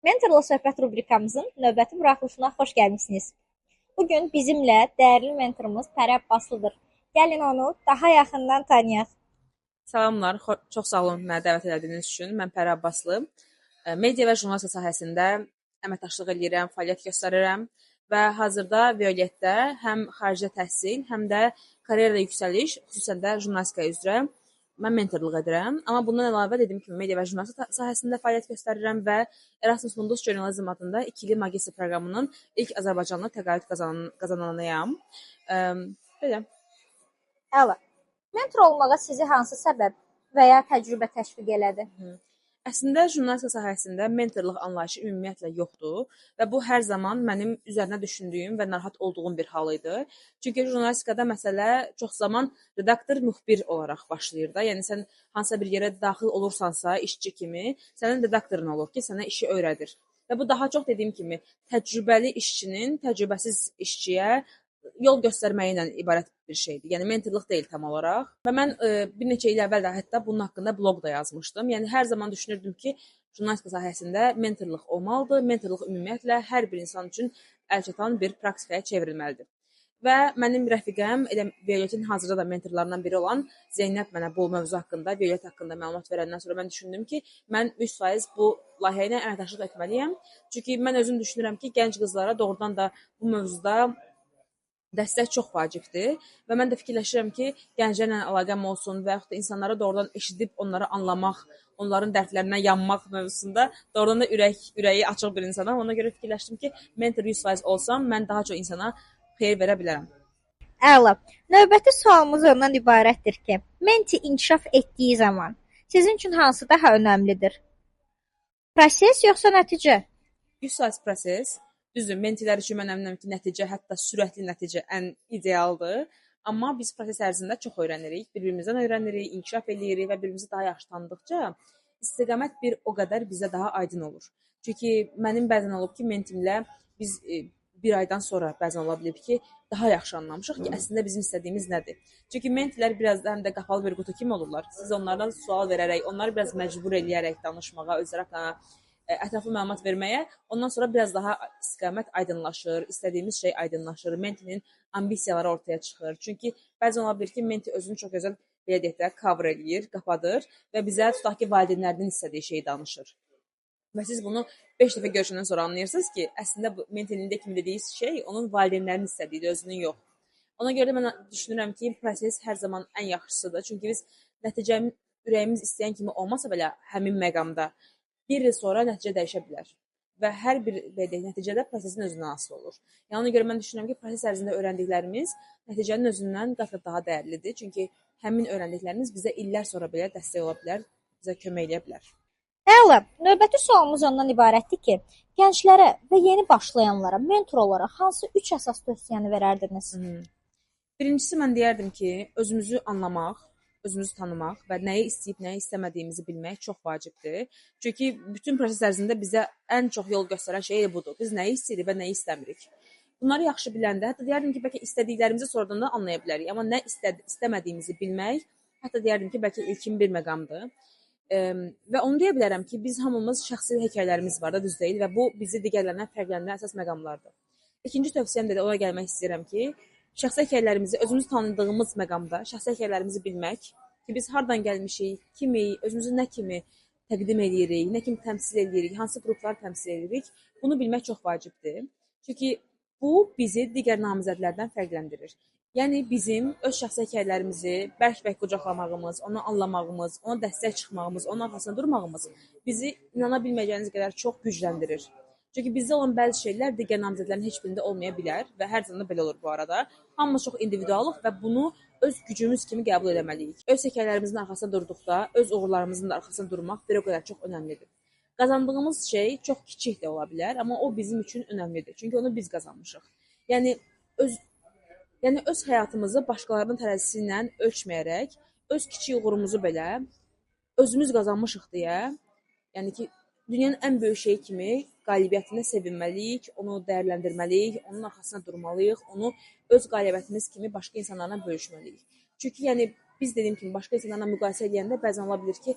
Mentorla söhbət rubrikamızın növbəti buraxılışına xoş gəlmisiniz. Bu gün bizimlə dəyərli mentorumuz Pəri Abbaslıdır. Gəlin onu daha yaxından tanıyaq. Salamlar, çox sağ olun mənə dəvət elədiyiniz üçün. Mən Pəri Abbaslı. Media və jurnalistika sahəsində əməkdaşlıq eləyirəm, fəaliyyət göstərirəm və hazırda Violette-də həm xaricdə təhsil, həm də karyerada yüksəliş, xüsusən də jurnalistika üzrə mən mentorluq edirəm. Amma bundan əlavə dediyim kimi media və jurnalistika sahəsində fəaliyyət göstərirəm və Erasmus Mundus Journalism adında 2 illik magistr proqramının ilk Azərbaycanlı təqaüd qazananıyam. Belə. Əla. Mentor olmağa sizi hansı səbəb və ya təcrübə təşviq elədi? Əslində jurnalistika sahəsində mentorluq anlayışı ümumiyyətlə yoxdur və bu hər zaman mənim üzərinə düşündüyüm və narahat olduğum bir hal idi. Çünki jurnalistikada məsələ çox zaman redaktor müxbir olaraq başlayır da. Yəni sən hansısa bir yerə daxil olursansa işçi kimi, sənin redaktorun olur ki, sənə işi öyrədir. Və bu daha çox dediyim kimi təcrübəli işçinin təcrübəsiz işçiyə yol göstərməyi ilə ibarət bir şeydir. Yəni mentorluq deyil tam olaraq. Və mən bir neçə il əvvəl də hətta bunun haqqında bloq da yazmışdım. Yəni hər zaman düşünürdüm ki, jurnalistika sahəsində mentorluq olmalıdır. Mentorluq ümumiyyətlə hər bir insan üçün əlçatan bir praktikaya çevrilməlidir. Və mənim rəfiqəm, elə Violetin hazırda da mentorlarından biri olan Zeynəb mənə bu mövzu haqqında, Violet haqqında məlumat verəndən sonra mən düşündüm ki, mən 100% bu layihə ilə əməkdaşlıq etməliyəm. Çünki mən özüm düşünürəm ki, gənc qızlara doğrudan da bu mövzuda dəstək çox vacibdir və mən də fikirləşirəm ki, gənclərlə əlaqəm olsun və yaxud da insanları doğrudan eşidib onları anlamaq, onların dərdlərinə yanmaq mövzusunda doğrudan da ürəyi açıq bir insanam. Ona görə fikirləşdim ki, mentor 100% olsam, mən daha çox insana xeyir verə bilərəm. Əla. Növbəti sualımız ondan ibarətdir ki, menti inkişaf etdiyi zaman sizin üçün hansı daha önəmlidir? Proses yoxsa nəticə? 100% proses. Düzdür, mentilər üçün mən əminəm ki, nəticə, hətta sürətli nəticə ən idealdır. Amma biz proses ərzində çox öyrənirik, bir-birimizdən öyrənirik, inkişaf eləyirik və bir-birimizi daha yaxşı tanıdıqca istiqamət bir o qədər bizə daha aydın olur. Çünki mənim bəzən olub ki, mentimlə biz bir aydan sonra bəzən ola bilib ki, daha yaxşı anlamışıq ki, əslində bizim istədiyimiz nədir. Çünki mentilər biraz da həm də qapalı bir qutu kimi olurlar. Siz onlardan sual verərək, onları biraz məcbur eləyərək danışmağa, özləri haqqında ətraflı məlumat verməyə, ondan sonra biraz daha istiqamət aydınlaşır, istədiyimiz şey aydınlaşır, mentinin ambisiyaları ortaya çıxır. Çünki bəzən ola bilir ki, menti özünü çox gözəl, belə deyək də, cover eləyir, qapadır və bizə tutaq ki, valideynlərinin istədiyi şeyi danışır. Və siz bunu 5 dəfə görüşəndən sonra anlayırsınız ki, əslində bu mentinin də kimi dediyi şey onun valideynlərinin istədiyidir, özünün yox. Ona görə də mən düşünürəm ki, proses hər zaman ən yaxşısıdır. Çünki biz nəticəmiz ürəyimiz istəyən kimi olmasa belə həmin məqamda bir il sonra nəticə dəyişə bilər və hər bir belə deyək, nəticədə prosesin özündən asılı olur. Yəni ona görə mən düşünürəm ki, proses ərzində öyrəndiklərimiz nəticənin özündən qat-qat daha dəyərlidir. Çünki həmin öyrəndiklərimiz bizə illər sonra belə dəstək ola bilər, bizə kömək eləyə bilər. Əla, növbəti sualımız ondan ibarətdir ki, gənclərə və yeni başlayanlara mentor olaraq hansı 3 əsas tövsiyəni verərdiniz? Birincisi mən deyərdim ki, özümüzü anlamaq, özümüzü tanımaq və nəyi istəyib, nəyi istəmədiyimizi bilmək çox vacibdir. Çünki bütün proses ərzində bizə ən çox yol göstərən şey budur. Biz nəyi istəyirik və nəyi istəmirik. Bunları yaxşı biləndə, hətta deyərdim ki, bəlkə istədiklərimizi sonradan da anlaya bilərik. Amma nə istəmədiyimizi bilmək, hətta deyərdim ki, bəlkə ilkin bir məqamdır. Və onu deyə bilərəm ki, biz hamımız şəxsi hekayələrimiz var da, düz deyil və bu bizi digərlərindən fərqləndirən əsas məqamlardır. İkinci tövsiyəm də ona gəlmək istəyirəm ki, şəxsi hekayələrimizi özümüzü tanıdığımız məqamda, şəxsi hekayələrimizi bilmək ki, biz hardan gəlmişik, kimik, özümüzü nə kimi təqdim eləyirik, nə kimi təmsil eləyirik, hansı qrupları təmsil eləyirik, bunu bilmək çox vacibdir. Çünki bu bizi digər namizədlərdən fərqləndirir. Yəni bizim öz şəxsi hekayələrimizi bərk-bərk qucaqlamağımız, onu anlamağımız, ona dəstək çıxmağımız, onun arxasında durmağımız bizi inana bilməyəcəyiniz qədər çox gücləndirir. Çünki bizdə olan bəzi şeylər digər namizədlərin heç birində olmaya bilər və hər zaman da belə olur bu arada. Hamımız çox individualıq və bunu öz gücümüz kimi qəbul eləməliyik. Öz hekayələrimizin arxasında durduqda, öz uğurlarımızın da arxasında durmaq bir o qədər çox önəmlidir. Qazandığımız şey çox kiçik də ola bilər, amma o bizim üçün önəmlidir. Çünki onu biz qazanmışıq. Yəni öz həyatımızı başqalarının tərəzisi ilə ölçməyərək, öz kiçik uğurumuzu belə özümüz qazanmışıq deyə, yəni ki, dünyanın ən böyük şeyi kimi qalibiyyətinə sevinməliyik, onu dəyərləndirməliyik, onun arxasında durmalıyıq, onu öz qalibiyyətimiz kimi başqa insanlarla bölüşməliyik. Çünki yəni Biz dediyim kimi başqa insanlarla müqayisə edəndə bəzən ola bilər ki,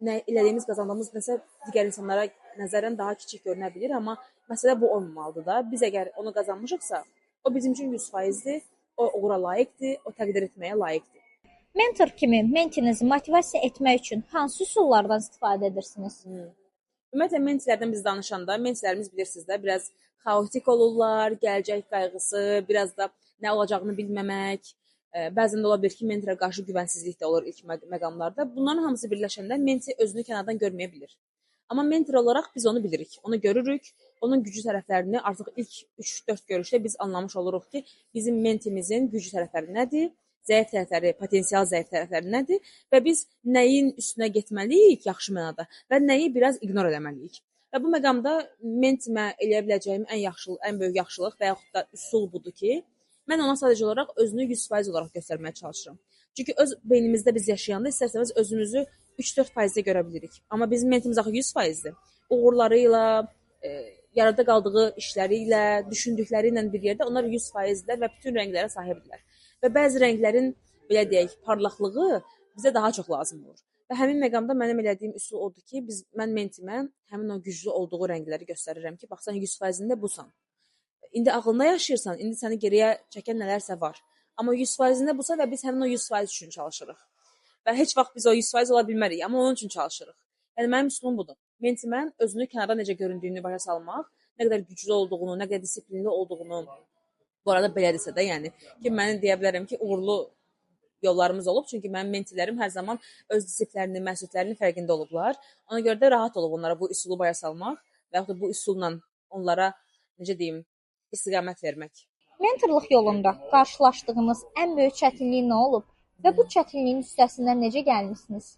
nə elədiyimiz, qazandığımız nəsə digər insanlara nəzərən daha kiçik görünə bilər, amma məsələ bu olmamalıdır da. Biz əgər onu qazanmışıqsa, o bizim üçün 100%-dir, o uğura layiqdir, o təqdir etməyə layiqdir. Mentor kimi mentinizi motivasiya etmək üçün hansı üsullardan istifadə edirsiniz? Ümumiyyətlə, mentilərdən biz danışanda, mentilərimiz bilirsiniz də, biraz xaotik olurlar, gələcək qayğısı, biraz da nə olacağını bilməmək, bəzən də ola bilər ki, mentora qarşı güvənsizlik də olur ilk məqamlarda. Bunların hamısı birləşəndə menti özünü kənardan görməyə bilir. Amma mentor olaraq biz onu bilirik, onu görürük, onun güclü tərəflərini artıq ilk 3-4 görüşdə biz anlamış oluruq ki, bizim mentimizin güclü tərəfləri nədir, zəif tərəfləri, potensial zəif tərəfləri nədir və biz nəyin üstünə getməliyik yaxşı mənada və nəyi biraz ignor eləməliyik. Və bu məqamda mentimə eləyə biləcəyim ən yaxşı, ən böyük yaxşılıq və yaxud da üsul budur ki, mən ona sadəcə olaraq özünü 100% olaraq göstərməyə çalışıram. Çünki öz beynimizdə biz yaşayanda istər-istəməz özümüzü 3-4%-də görə bilirik. Amma bizim mentimiz axı 100%-dir. Uğurları ilə, yarıda qaldığı işləri ilə, düşündükləri ilə bir yerdə onlar 100%-dirlər və bütün rənglərə sahibdirlər. Və bəzi rənglərin, belə deyək, parlaqlığı bizə daha çox lazım olur. Və həmin məqamda mənim elədiyim üsul odur ki, mən mentimə həmin o güclü olduğu rəngləri göstərirəm ki, bax, sən 100%-ində busan. İndi ağlında yaşayırsan, indi səni geriyə çəkən nələrsə var. Amma 100%-ində busa və biz həmin o 100% üçün çalışırıq. Və heç vaxt biz o 100% ola bilmərik, amma onun üçün çalışırıq. Yəni, mənim üsulum budur. Mentimə özünü kənarda necə göründüyünü başa salmaq, nə qədər güclü olduğunu, nə qədər disiplinli olduğunu, bu arada belədirsə də, yəni ki, mən deyə bilərəm ki, uğurlu yollarımız olub. Çünki mənim mentilərim hər zaman öz disiplinlərinin, məsuliyyətlərinin fərqində olublar. Ona görə də rahat olub onlara bu üsulu başa salmaq və yaxud da bu üsulla onlara, necə deyim, istiqamət vermək. Mentorluq yolunda qarşılaşdığınız ən böyük çətinlik nə olub və bu çətinliyin üstəsindən necə gəlmisiniz?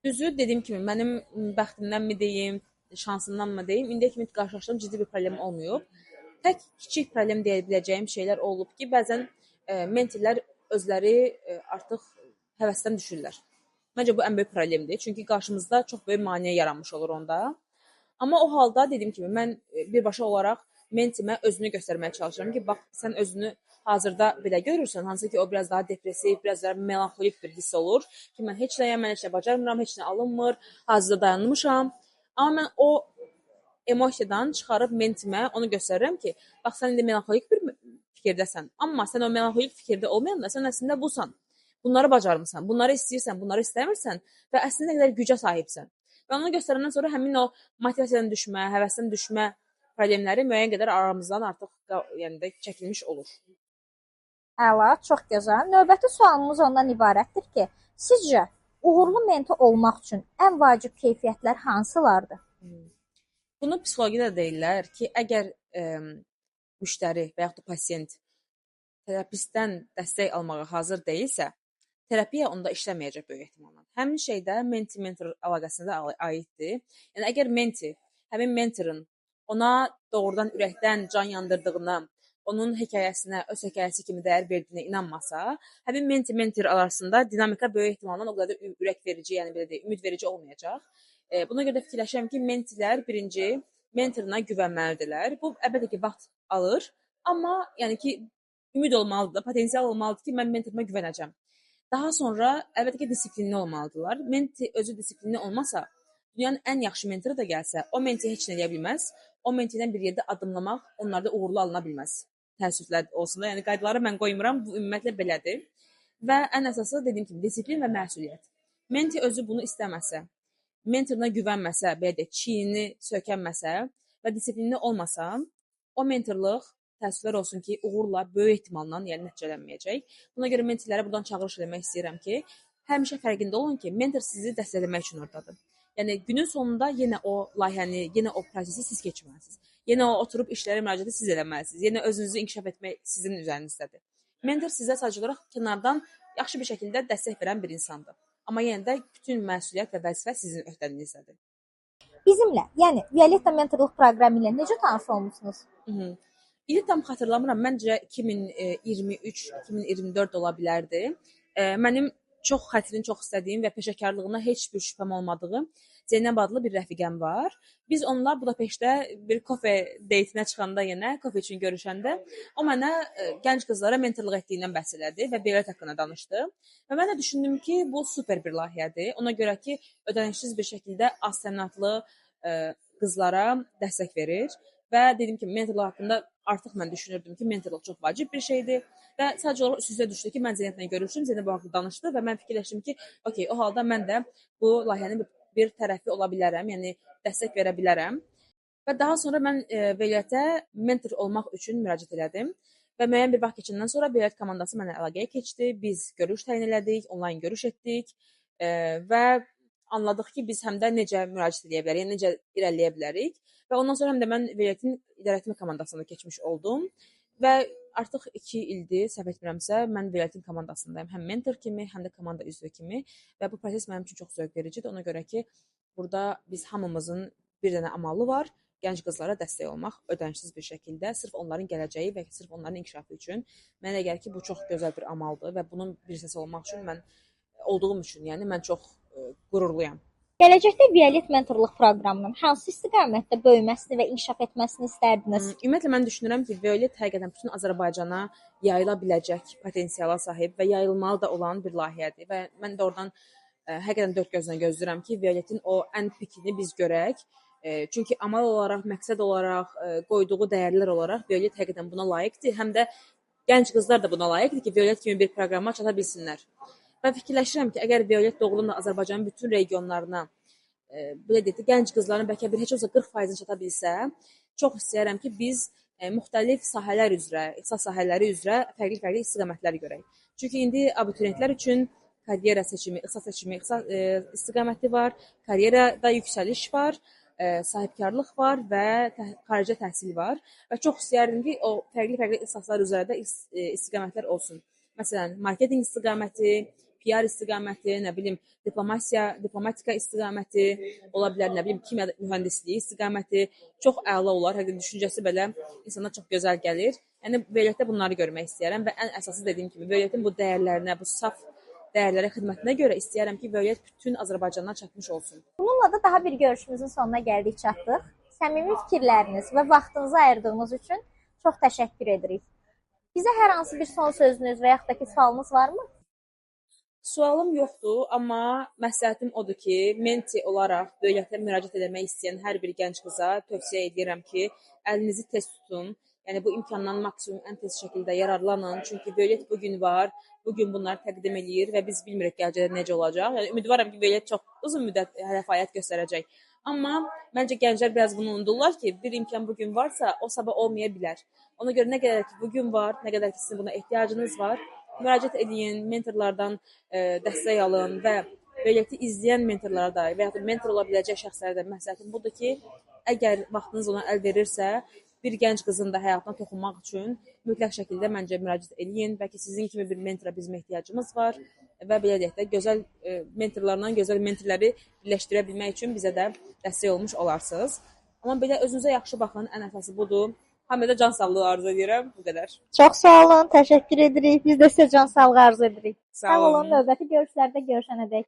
Düzü, dediyim kimi, mənim bəxtimdənmi deyim, şansımdanmı deyim, indiyə kimi qarşılaşdığım ciddi bir problem olmayıb. Tək kiçik problem deyə biləcəyim şeylər olub ki, bəzən mentorlar özləri artıq həvəsdən düşürlər. Məncə bu ən böyük problemdir, çünki qarşımızda çox böyük maneə yaranmış olur onda. Amma o halda, dediyim kimi, mən birbaşa olaraq mentimə özünü göstərməyə çalışıram ki, bax, sən özünü hazırda belə görürsən, hansı ki, o biraz daha depressiv, biraz daha melanxolik bir hiss olur ki, mən heç nəyəm, mən heç nə bacarmıram, heç nə alınmır, hazırda dayanmışam. Amma mən o emosiyadan çıxarıb mentimə onu göstərirəm ki, bax, sən indi melanxolik bir fikirdəsən, amma sən o melanxolik fikirdə olmayanda sən əslində busan, bunları bacarmısan, bunları istəyirsən, bunları istəmirsən və əslində nə qədər gücə sahibsən. Və onu göstərəndən sonra həmin o motivasiyadan düşmə, həvəsdən düşmə problemləri müəyyən qədər aramızdan artıq, yəni də çəkilmiş olur. Əla, çox gözəl. Növbəti sualımız ondan ibarətdir ki, sizcə uğurlu mentor olmaq üçün ən vacib keyfiyyətlər hansılardır? Bunu psixologiyada deyirlər ki, əgər müştəri və yaxud da pasiyent terapistdən dəstək almağa hazır deyilsə, terapiya onda işləməyəcək böyük ehtimalla. Həmin şey də menti-mentor əlaqəsinə də aiddir. Yəni, əgər menti, həmin mentorun ona doğrudan ürəkdən can yandırdığına, onun hekayəsinə, öz hekayəsi kimi dəyər verdiyinə inanmasa, həmin menti-mentor arasında dinamika böyük ehtimalla o qədər də ürək verici, yəni belə deyək, ümid verici olmayacaq. Buna görə də fikirləşirəm ki, mentilər birinci mentoruna güvənməlidirlər. Bu, əlbəttə ki, vaxt alır, amma yəni ki, ümid olmalıdır, potensial olmalıdır ki, mən mentoruma güvənəcəm. Daha sonra, əlbəttə ki, disiplinli olmalıdırlar. Menti özü disiplinli olmasa, dünyanın ən yaxşı mentoru da gəlsə, o menti heç nə eləyə bilməz. O menti ilə bir yerdə addımlamaq onlarda uğurlu alına bilməz. Təəssüflər olsun da, yəni qaydaları mən qoymuram, bu ümumiyyətlə belədir. Və ən əsası, dediyim kimi, disiplin və məsuliyyət. Menti özü bunu istəməsə, mentoruna güvənməsə, belə deyək, çiynini söykənməsə və disiplinli olmasa, o mentorluq təəssüflər olsun ki, uğurla böyük ehtimalla, yəni nəticələnməyəcək. Buna görə mentilərə buradan çağırış eləmək istəyirəm ki, həmişə fərqində olun ki, mentor sizi dəstəkləmək üçün oradadır. Yəni, günün sonunda yenə o layihəni, yenə o prosesi siz keçməlisiniz. Yenə o oturub işlərə müraciəti siz eləməlisiniz. Yenə özünüzü inkişaf etmək sizin üzərinizdədir. Mentor sizə sadəcə olaraq kənardan yaxşı bir şəkildə dəstək verən bir insandır. Amma yenə də bütün məsuliyyət və vəzifə sizin öhdənizdədir. Bizimlə, yəni Violetta mentorluq proqramı ilə necə tanış olmusunuz? İli tam xatırlamıram. Məncə 2023-2024 ola bilərdi. Mənim çox xətrini çox istədiyim və peşəkarlığına heç bir şübhəm olmadığı Zeynəb adlı bir rəfiqəm var. Biz onunla Budapeştdə bir kofe deytinə çıxanda yenə, kofe üçün görüşəndə o mənə gənc qızlara mentorluq etdiyindən bəhs elədi və Violet haqqında danışdı. Və mən də düşündüm ki, bu super bir layihədir. Ona görə ki, ödənişsiz bir şəkildə az təminatlı qızlara dəstək verir. Və dedim ki, mentorluq haqqında artıq mən düşünürdüm ki, mentorluq çox vacib bir şeydir. Və sadəcə olaraq üst-üstə düşdü ki, mən Zeynəblə görüşdüm, Zeynəb bu haqda danışdı və mən fikirləşdim ki, okey, o halda mən də bu layihənin bir tərəfi ola bilərəm, yəni dəstək verə bilərəm. Və daha sonra mən Violetə mentor olmaq üçün müraciət elədim. Və müəyyən bir vaxt keçəndən sonra Violet komandası mənə əlaqəyə keçdi. Biz görüş təyin elədik, onlayn görüş etdik və anladıq ki, biz həm də necə müraciət eləyə bilərik, yəni necə irəliləyə bilərik. Və ondan sonra həm də mən Violetin idarəetmə komandasına keçmiş oldum. Və artıq 2 ildir, səhv etmirəmsə, mən Violetin komandasındayım. Həm mentor kimi, həm də komanda üzvü kimi. Və bu proses mənim üçün çox zövq vericidir. Ona görə ki, burada biz hamımızın bir dənə amalı var. Gənc qızlara dəstək olmaq ödənişsiz bir şəkildə, sırf onların gələcəyi və sırf onların inkişafı üçün. Mənə elə gəlir ki, bu çox gözəl bir amaldır və bunun bir hissəsi olmaq üçün mən olduğum üçün, yəni mən çox qürurluyam. Gələcəkdə Violet mentorluq proqramının hansı istiqamətdə böyüməsini və inkişaf etməsini istərdiniz? Ümumiyyətlə mən düşünürəm ki, Violet həqiqətən bütün Azərbaycana yayıla biləcək potensiala sahib və yayılmalı da olan bir layihədir və mən də oradan həqiqətən dörd gözlə gözləyirəm ki, Violetin o ən pikini biz görək. Çünki amal olaraq, məqsəd olaraq, qoyduğu dəyərlər olaraq Violet həqiqətən buna layiqdir. Həm də gənc qızlar da buna layiqdir ki, Violet kimi bir proqrama çata bilsinlər. Və fikirləşirəm ki, əgər Violet doğrudan da Azərbaycanın bütün regionlarına, belə deyək də, gənc qızların bəlkə bir heç olmasa 40%-ni çata bilsə, çox istəyərəm ki, biz müxtəlif sahələr üzrə, ixtisas sahələri üzrə fərqli-fərqli istiqamətlər görək. Çünki indi abituriyentlər üçün karyera seçimi, ixtisas seçimi, ixtisas istiqaməti var, karyerada yüksəliş var, sahibkarlıq var və xaricə təhsil var. Və çox istəyərdim ki, o fərqli-fərqli ixtisaslar üzrə də istiqamətlər olsun. Məsələn, marketinq istiqaməti, PR istiqaməti, nə bilim, diplomasiya, diplomatika istiqaməti ola bilər, nə bilim, kimya mühəndisliyi istiqaməti çox əla olar. Həqiqətən düşüncəsi belə insana çox gözəl gəlir. Yəni Violetdə bunları görmək istəyirəm və ən əsası dediyim kimi Violetin bu dəyərlərinə, bu saf dəyərlərə xidmətinə görə istəyirəm ki, Violet bütün Azərbaycandan çatmış olsun. Bununla da daha bir görüşümüzün sonuna gəldik, çatdıq. Səmimi fikirləriniz və vaxtınızı ayırdığınız üçün çox təşəkkür edirik. Bizə hər hansı bir son sözünüz və yaxud da ki, sualınız varmı? Sualım yoxdur, amma məsləhətim odur ki, menti olaraq Violetə müraciət etmək istəyən hər bir gənc qıza tövsiyə edirəm ki, əlinizi tez tutun. Yəni bu imkandan maksimum ən tez şəkildə yararlanın. Çünki Violet bu gün var, bu gün bunları təqdim eləyir və biz bilmirik gələcəkdə necə olacaq. Yəni ümidvaram ki, Violet çox uzun müddət hələ fəaliyyət göstərəcək. Amma məncə gənclər biraz bunu unudurlar ki, bir imkan bu gün varsa, o sabah olmaya bilər. Ona görə nə qədər ki bu gün var, nə qədər ki sizin buna ehtiyacınız var, müraciət edin, mentorlardan dəstək alın və Violeti izləyən mentorlara da və ya da mentor ola biləcək şəxslərə də məsləhətim budur ki, əgər vaxtınız ona əl verirsə, bir gənc qızın da həyatına toxunmaq üçün mütləq şəkildə məncə müraciət eləyin. Bəlkə sizin kimi bir mentora bizim ehtiyacımız var və belə deyək də, gözəl mentorlarla gözəl mentorları birləşdirə bilmək üçün bizə də dəstək olmuş olarsınız. Amma belə özünüzə yaxşı baxın, ən əsası budur. Hamıya da can sağlığı arzu edirəm, bu qədər. Çox sağ olun, təşəkkür edirik. Biz də sizə can sağlığı arzu edirik. Sağ olun. Növbəti görüşlərdə görüşənədək.